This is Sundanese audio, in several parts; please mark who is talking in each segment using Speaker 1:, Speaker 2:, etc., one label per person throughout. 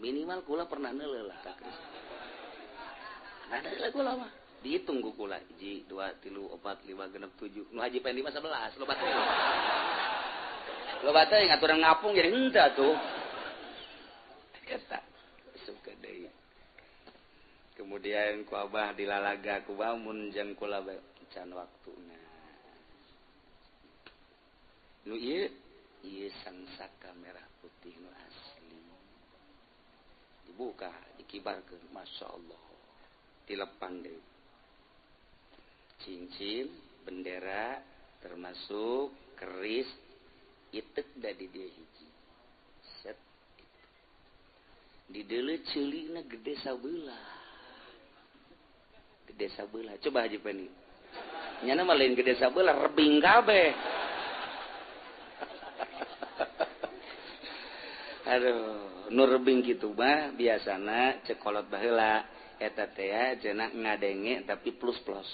Speaker 1: Minimal kula pernah neuleuh lah ka keris. Nah, ada kula mah. Dihitung ku kula 1 2 3 4 5 6 7. Nu Haji Pendi mah 11, loba teh. Loba teh ngaturan ngapung jadi henteu atuh. Eta suka deui. Kemudian ku abah dilalaga ku bamun jeung kula can waktuna. Nu ieu ieu sangsaka merah putih nu asli. Dibuka, dikibarkeun, Masya Allah. Dilepang deui. Cincin, bendera, termasuk keris, itek da di dieu hiji. Set. Di deuleu ceulina gede sabelah. Gede sabelah. Coba Haji Pendi. Nyana mah lain gede sabelah, rebing kabeh. Aduh, nu rebing kitu mah biasana cekolot baheula eta teh cenah ngadenge tapi plus-plus.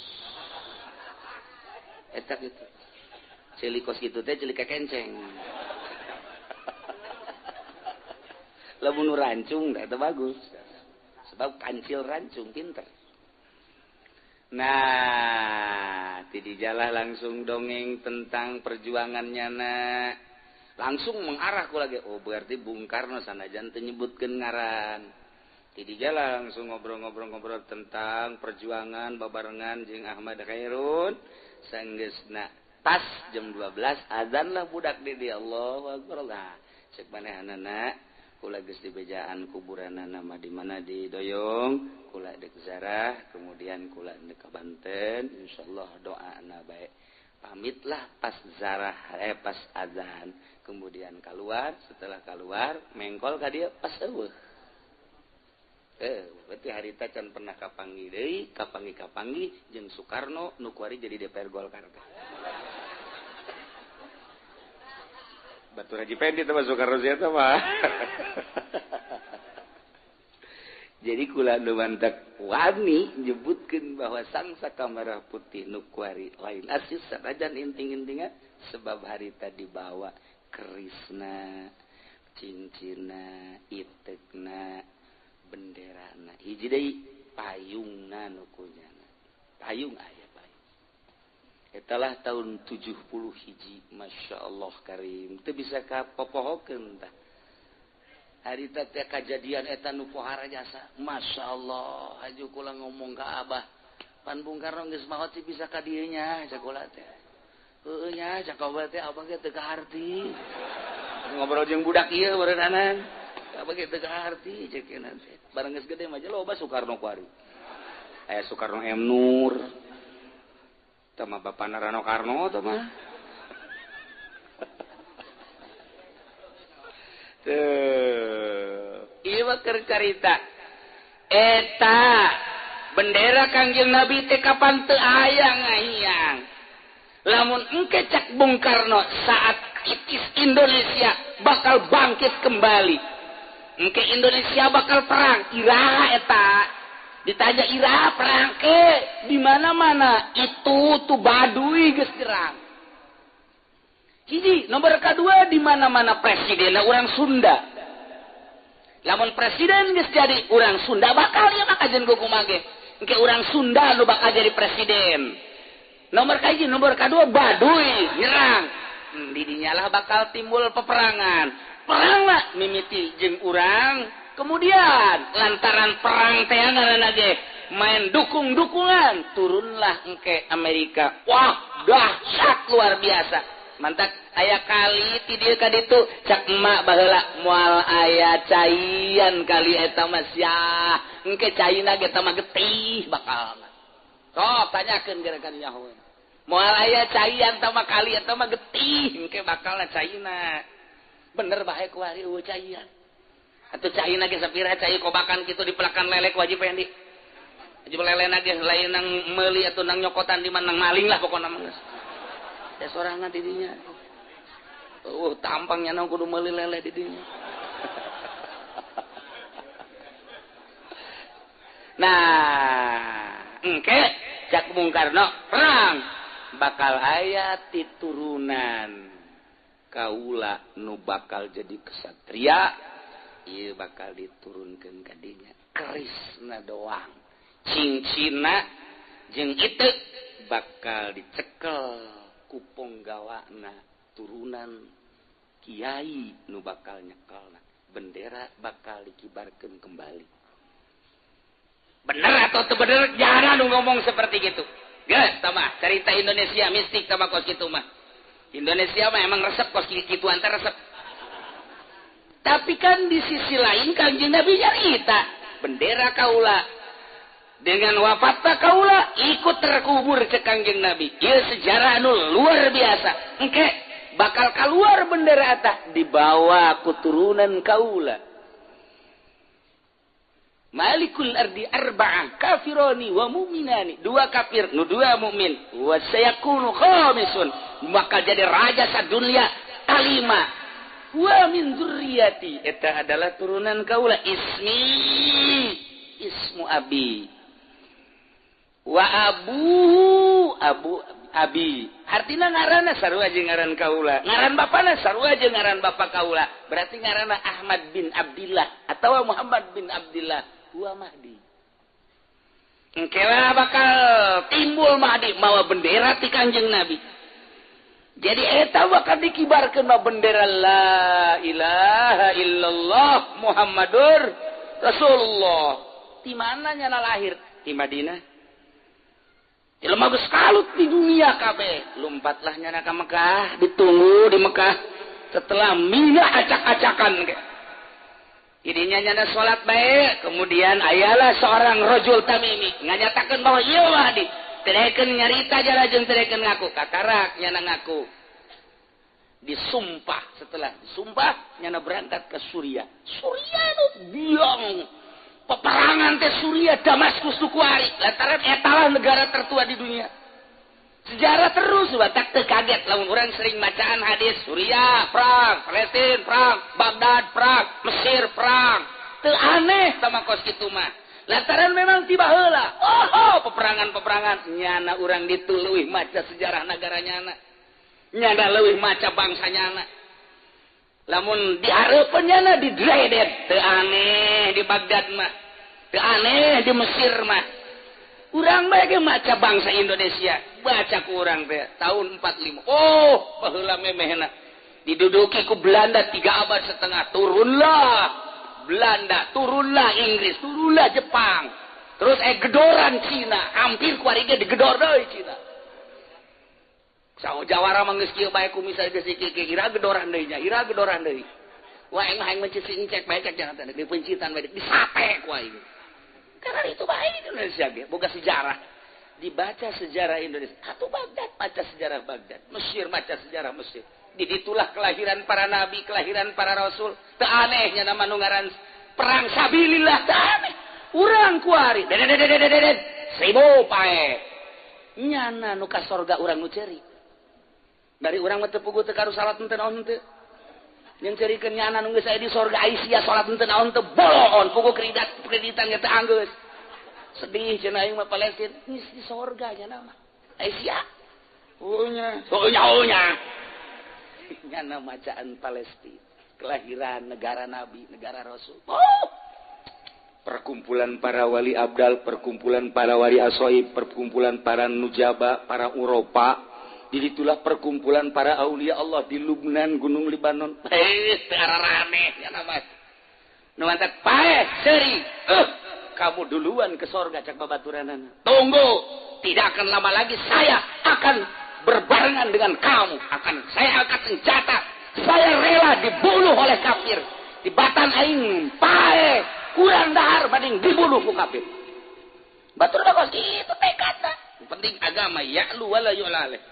Speaker 1: Eta kitu. Ceuli kos kitu teh ceuli kekenceng. Lamun nu rancung da eta bagus. Sebab kancil rancung pinter. Nah, ti dijalah langsung dongeng tentang perjuangannya na. Langsung mengarah ku lagi. Oh, berarti Bung Karno sanajan teu nyebutkeun ngaran. Ti dijalah langsung ngobrol-ngobrol-ngobrol tentang perjuangan babarengan jeung Ahmad Khairun. Sanggeusna pas jam 12 azan lah budak di dia. Allahu akbar. Lah, cek manehanana kula geus dibejaan kuburanana mah di mana di Doyong, kula deuk zarah, kemudian kula deuk ka Banten, insyaallah doana bae. Pamitlah pas zarah pas azan, kemudian keluar, setelah keluar mengkol ka dieu pas eueuh. Berarti harita can pernah kapanggih deui, kapanggih-kapanggih jeung Soekarno nu kuari jadi DPR Golkar. Batur Haji Pendi teh Soekarno sia teh mah. Jadi kula nu mantak wani nyebutkeun bahwa sangsaka merah putih nu kuari lain asis sanajan inting-intingan sebab harita dibawa kerisna, cincinna, itekna, benderana. Hiji deui payungna nu kunyana. Payung aya payung. Etalah tahun 71, Masya Allah karim. Teu bisa kapopohokeun tah. Harita teh kajadian eta nu pohara jasa. Masya Allah, haju kula ngomong ka abah. Pan Bung Karno geus maot sih bisa ka dieu nya cak kula teh. Heueuh nya cak abah teh abah ge teu kaharti. Ngobrol jeung budak ieu barenanan. Abah ge teu kaharti cek teh. Bareng geus gede mah loba Soekarno kuari. Aya Soekarno M Nur. Tah mah bapana Rano Karno tah mah. Tuh, ieu mah keur carita. Eta bendera Kangjeng Nabi teh kapan teu aya ngahiyang. Lamun engke cak Bung Karno saat kritis Indonesia bakal bangkit kembali. Engke Indonesia bakal perang, iraha eta. Ditanya iraha perang ke di mana-mana itu tuh Baduy geus nyerang. Hiji, nomor kedua di mana-mana presidenna urang Sunda. Lamun presiden geus jadi urang Sunda bakal ieu mah kajen kumaha ge. Engke urang Sunda nu bakal jadi presiden. Nomor kahiji, nomor kedua Baduy nyerang. Di dinyalah bakal timbul peperangan. Perang lah mimiti jeung urang. Kemudian lantaran perang teh ngaranna ge main dukung-dukungan, turunlah engke Amerika. Wah, dahsyat luar biasa. Mantak aya kali ti dieu ka ditu cak emak baheula moal aya caian kali eta mah sia. Engke caina ge eta mah getih bakal. Sok tanyakeun gerakan nyaho. Moal aya caian tah mah kali eta mah getih engke bakalna caina. Bener bae kuari eueuh caian. Atuh caina ge sapira cai kobakan kitu dipelakan lelek wajib Pendi. Wajib lelena ge lain nang meuli atuh nang nyokotan di mana nang maling lah pokona mah geus. Ya sorangan di dinya. Oh, tampangnya nang kudu meuli lele di dinya. Nah, engke cak Bung Karno perang bakal aya titurunan kaula nu bakal jadi kesatria. Ieu bakal diturunkeun ka dinya kerisna doang cincinna jeung itu bakal dicekel ku ponggawana turunan kiai nu bakal nyekelna bendera bakal dikibarkeun kembali. Bener atau teu bener jarang nu ngomong seperti gitu. Geus tamah cerita Indonesia mistik tamah kos kitu mah. Indonesia mah emang resep kos kitu antar resep. Tapi kan di sisi lain Kanjeng Nabi nyarita bendera kaula dengan wafatna kaula ikut terkubur ke Kanjeng Nabi. Ieu sejarah anu luar biasa. Engke bakal keluar bendera eta dibawa ku turunan kaula. Malikul ardi arba'ah kafironi wa mu'minani, dua kafir nu dua mukmin, wa sayakunu khamisun, bakal jadi raja sadunia kalima, wa min dzurriyyati, eta adalah turunan kaula, ismi ismu abi wa abuhu abu abi, artina ngaranna sarua jeung ngaran kaula, ngaran bapana sarua jeung ngaran bapa kaula, berarti ngaranna Ahmad bin Abdillah atawa Muhammad bin Abdillah wa Mahdi. Engkelah bakal timbul Mahdi mawa bendera ti Kanjeng Nabi. Jadi eta bakal dikibarkeun ma bendera la ilaha illallah Muhammadur Rasulullah. Di mana nyana lahir? Di Madinah. Jelema geus kalut di dunia kabeh, lompatlah nyana ka Mekah, ditunggu di Mekah setelah mina acak-acakan ge. Ininya nyana salat bae, kemudian ayalah seorang rajul tamimi nganyatakeun bahwa ieu Mahdi. Teu nyarita jala jeung teu ngaku, kakarak nyana ngaku. Disumpah, setelah disumpah nyana berangkat ke Suriah. Suriah nu biang peperangan teh Suriah Damaskus nu kuari lantaran etalah negara tertua di dunia. Sejarah terus batak teu kaget lamun urang sering macaan hadis Suriah perang, Palestina perang, Baghdad perang, Mesir perang. Teu aneh tama kos kitu mah. Lantaran memang tiba heula. Oh, peperangan-peperangan nyana urang ditu leuwih maca sejarah negara nyana. Nyana leuwih maca bangsa nyana. Lamun dihareupeun nyana didredet, teu aneh di Baghdad mah. Teu aneh di Mesir mah. Urang bae ge maca bangsa Indonesia, baca ku urang teh tahun 45. Oh, baheula memehna diduduki ku Belanda 3 abad setengah, turunlah Belanda, turunlah Inggris, turunlah Jepang. Terus gedoran Cina, hampir ku ari ge digedor deui Cina. Sao jawara mah geus kieu bae ku misal geus kieu ira gedoran deui nya, ira gedoran deui. Wah aing mah hayang mencit cek bae cek jangan teh dipencitan bae disate ku aing. Karena itu bae Indonesia ge boga sejarah. Dibaca sejarah Indonesia, atuh Baghdad baca sejarah Baghdad, Mesir baca sejarah Mesir. Di ditulah kelahiran para nabi, kelahiran para rasul. Teu aneh nya nama nu ngaran perang sabilillah, teu aneh. Urang kuari dedet seribu pae. Nyana nu ka sorga urang nu ceurik. Dari urang mah teu puguh teu karu salat henteu naon henteu. Yang ceurikeun nyana nu geus aya di sorga Aisyah salat henteu naon teu boloon puguh kreditan kreditan ge teu anggeus. Sedih cenah aing mah Palestina geus di sorga nyana mah. Aisyah. Oh nya, oh nya, oh nya. Nyana macaan Palestina, kelahiran negara nabi, negara rasul. Oh. Perkumpulan para wali abdal, perkumpulan para wali asoib, perkumpulan para nujaba, para Uropa. Jadi itulah perkumpulan para aulia Allah di Lubnan, Gunung Libanon. Teu ararane nyana mah. Nu mantak paeh seuri. Kamu duluan ke sorga cak babaturanana. Tunggu, tidak akan lama lagi saya akan berbarengan dengan kamu. Akan saya angkat senjata. Saya rela dibunuh oleh kafir. Di batan aing paeh kurang dahar banding dibunuh ku kafir. Batur kos kitu tekadna. Penting agama ya'lu wala yu'la alaih.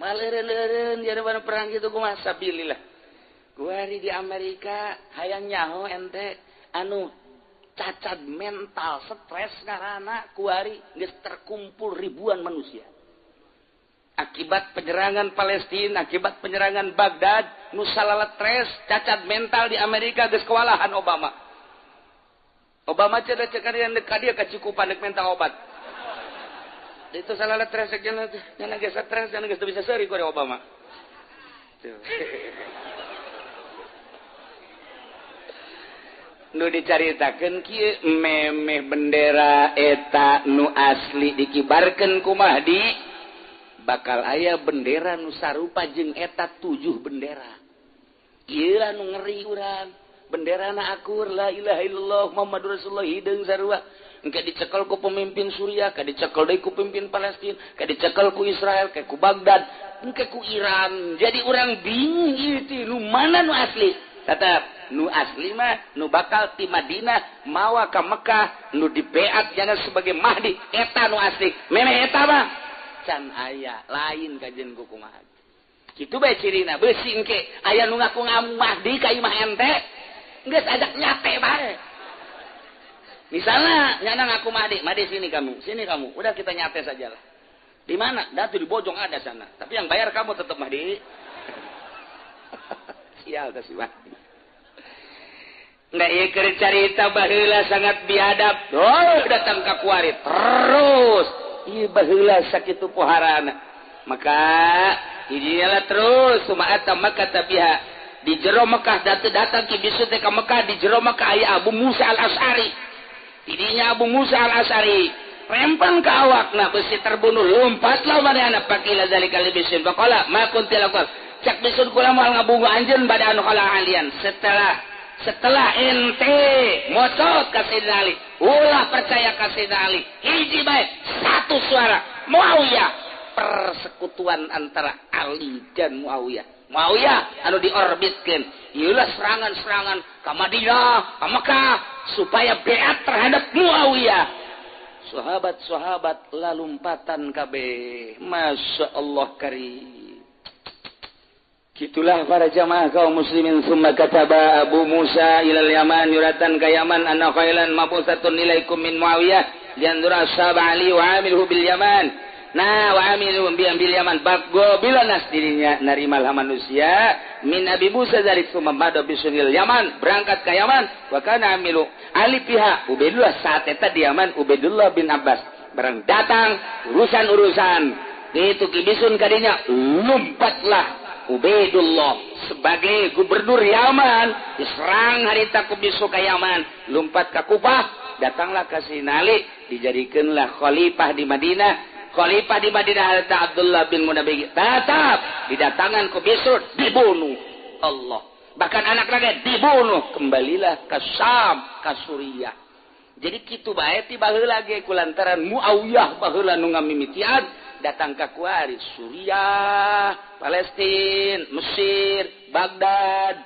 Speaker 1: Maleureun-leureun jadi mana perang gitu kumaha sabilillah. Kuari di Amerika hayang nyaho ente anu cacat mental, stres karena kuari geus terkumpul ribuan manusia. Akibat penyerangan Palestina, akibat penyerangan Baghdad, nu salaletres cacat mental di Amerika geus kewalahan Obama. Obama cenah ceuk ka dia kacukupan deuk minta obat. Itu salaletres cenah nya geus stres cenah geus teu bisa seuri ku Obama. Tuh. Nu dicaritakeun kieu memeh bendera eta nu asli dikibarkeun ku Mahdi bakal aya bendera nu sarupa jeung eta 7 bendera. Ieu lah nu ngeri urang. Benderana akur la ilaha illallah Muhammadur Rasulullah hideung sarua. Engke dicekel ku pemimpin Suriah, ka dicekel deui ku pemimpin Palestina, ka dicekel ku Israel, ka ku Baghdad, engke ku Iran. Jadi urang bingung ieu teh nu mana nu asli. Tetap nu asli mah nu bakal ti Madinah mawa ka Mekah nu dibeat jana sebagai Mahdi eta nu asli. Memeh eta mah can aya lain kajian ku kumaha. Kitu bae cirina beusi engke aya nu ngaku Mahdi ka imah ente geus ajak nyate bae. Misalnya nyana ngaku Mahdi, Mahdi sini kamu, udah kita nyate sajalah. Di mana? Datu di Bojong ada sana. Tapi yang bayar kamu tetap Mahdi. Sial teh si Mahdi. Nggak ieu keur carita baheula sangat biadab. Oh, datang ka kuari terus. Ieu baheula sakitu poharana. Maka hijinalah terus sumaata maka tabiha. Di jero Mekah datang ki bisu teh ka Mekah di jero Mekah aya Abu Musa Al-Asy'ari. Tidinya Abu Musa Al-Asy'ari rempang ke awakna besi terbunuh lompatlah manehna pakila zalika li bisun faqala ma kunti laqal cak bisun kula moal ngabungu anjeun bada anu kala alian setelah ente mocot ka Sayyidina Ali ulah percaya ka Sayyidina Ali hiji bae satu suara Muawiyah persekutuan antara Ali dan Muawiyah. Muawiyah anu diorbitkeun ieulah serangan-serangan ka Madinah ka Mekah supaya beat terhadap Muawiyah. Sahabat-sahabat lalumpatan kabeh. Masya Allah karim. Gitulah para jamaah kaum muslimin. Summa kataba Abu Musa ilal Yaman yuratan ka Yaman anna khailan mabusatun ilaikum min Muawiyah liandura ashab Ali wa amilhu bil Yaman. Nah wa amilu bil Yaman baggo bila nas dirinya narimalah manusia min Abi Musa zalik summa mada bisunil Yaman berangkat ke Yaman wa kana amilu Ali pihak Ubaidullah saat eta di Yaman Ubaidullah bin Abbas barang datang urusan-urusan itu kibisun kadinya lompatlah Ubaidullah sebagai gubernur Yaman diserang harita ku bisu ka Yaman lompat ka Kufah datanglah ka Sayyidina Ali dijadikanlah khalifah di Madinah. Khalifah di Madinah harta Abdullah bin Munabih tetap didatangan ku Bisr dibunuh Allah bahkan anak lagi dibunuh kembalilah ke Syam ke Suriah. Jadi kitu bae ti baheula ge kulantaran Muawiyah baheula nu ngamimitian datang ka kuari Suriah, Palestina, Mesir, Baghdad.